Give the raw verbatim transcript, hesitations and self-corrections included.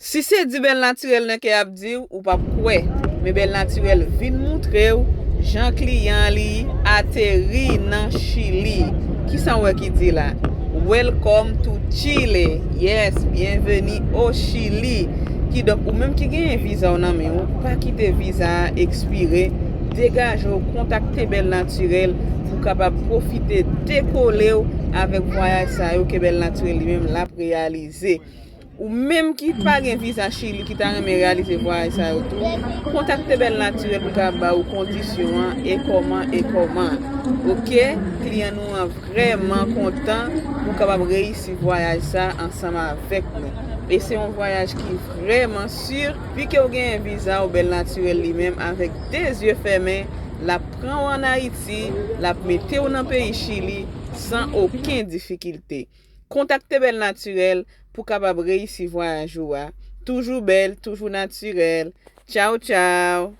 Si se di Bèl Natirèl nan ke ap di w, ou p ap kwè. Men Bèl Natirèl vin moutre w jan kliyan li ateri nan Chili. Kisa w wè ki di la? Welcome to Chile. Yes, bienvenue au Chili. Kidonk, ou menm ki genyen viza w nan men w, pa kite viza a ekspire. Degaje w, kontakte Bèl Natirèl pou w kapab pwofite dekole w avèk vwayaj sa yo ke Bèl Natirèl li menm l ap reyalize. Ou menm ki pa gen viza Chili ki ta renmen reyalize vwayaj sa yo tou, kontakte Bèl Natirèl pou ka ba ou kondisyon an e kòman e kòman. Oke, kliyan nou an vrèman kontan pou kapab reyisi vwayaj sa ansanm avèk nou. E se yon vwayaj ki vrèman si, pi ke w genyen viza w, Bèl Natirèl li menm avèk de zye fèmen, l ap pran w ann Ayiti, l ap mete w nan peyi Chili san okenn difikilte. Kontakte Bèl Natirèl pou kapab reyisi vwayaj ou a. Toujou bèl, toujou natirèl. Tchaw, tchaw!